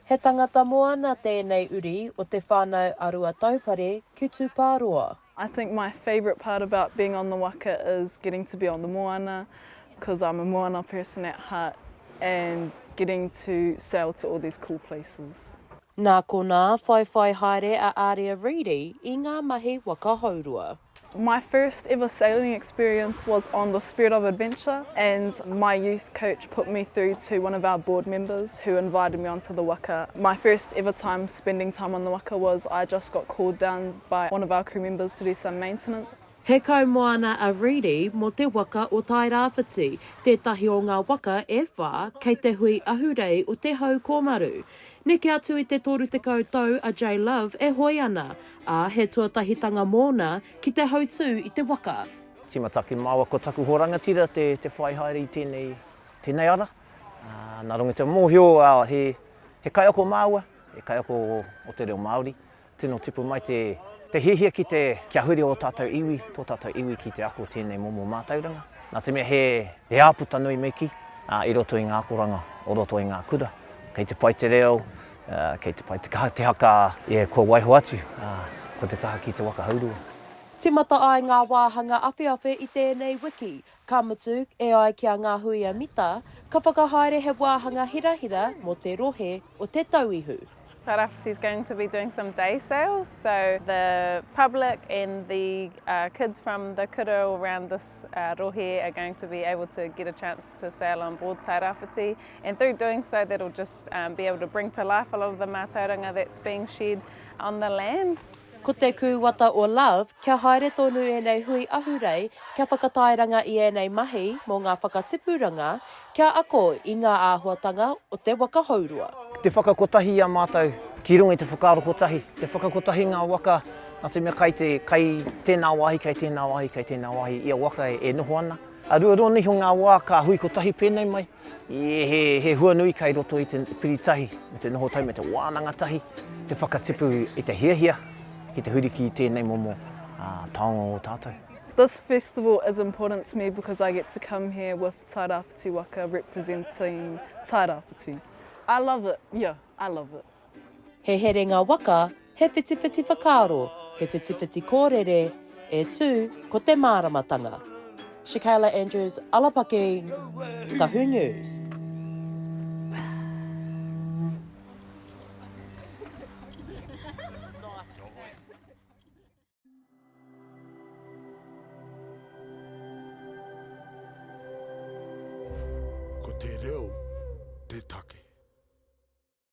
He tangata moana tēnei uri o Te Whānau a Ruataupare ki Tūpāroa. I think my favourite part about being on the waka is getting to be on the moana because I'm a moana person at heart and getting to sail to all these cool places. Nā konā whaiwhai haere a Aria Reedy i ngā mahi waka hourua. My first ever sailing experience was on the Spirit of Adventure and my youth coach put me through to one of our board members who invited me onto the waka. My first ever time spending time on the waka was I just got called down by one of our crew members to do some maintenance. He kaumoana a Reedy mō te waka o Tairāwhiti, tētahi o ngā waka e whā kei te hui ahurei o Te Hau Kōmaru. Neke atu i te 30 tau a Jay Love e hoe ana, ā, he tuatahitanga mōna ki te hautū i te waka. Tīmata ki māua ko taku hoa rangatira te te whai haere i tēnei, tēnei ara. Ā, nā runga i te mōhio, ā, he, he kaiako māua, he kaiako o te reo Māori. Tino tipu mai te, te hiahia ki te, kia huri ō tātou iwi, tō tātou iwi ki te ako tēnei momo mātauranga. Nā te mea he, he āputa nui me kī, ā, i roto i ngā akoranga o roto i ngā kura. Kei te pai te reo, Kei te pai te kaha te haka kua waiho atu, ko te taha ki te waka hourua. Timata ai ngā wāhanga awheawhe i tēnei wiki, ka mutu, e ai ki a Ngāhuia Mita, ka whakahaere he wāhanga hirahira mō te rohe o Te Tauihu. Tairawhiti is going to be doing some day sails, so the public and the kids from the kura all round this rohe are going to be able to get a chance to sail on board Tairawhiti And through doing so that'll just be able to bring to life a lot of the mātauranga that's being shared on the land. Ko te kūwata o Love kia haere tonu ēnei hui ahurei kia whakatairanga i ēnei mahi mō ngā whakatipuranga kia ako i ngā āhuatanga o te waka hourua. Te whakakotahi i a mātou ki runga i te whakaaro kotahi, te whakakotahi ngā waka, nā te mea kai te, kai tēnā wāhi, kai tēnā wāhi, kai tēnā wāhi ia waka e noho ana. A ruarua noa iho ngā wā ka hui kotahi pēnei mai, He, he huanui kai roto i te piri tahi, me te noho tahi, me te wānanga tahi, te whakatipu i te hiahia ki te huri ki tēnei momo taonga o tātou. This festival is important to me because I get to come here with Tairāwhiti Waka representing Tairāwhiti. I love it, yeah, I love it. He herenga waka, he whitiwhiti whakaaro, he whitiwhiti kōrere, e tū ko te māramatanga. Shakayla Andrews, Alapaki, Tahu News. Ko te reo te take.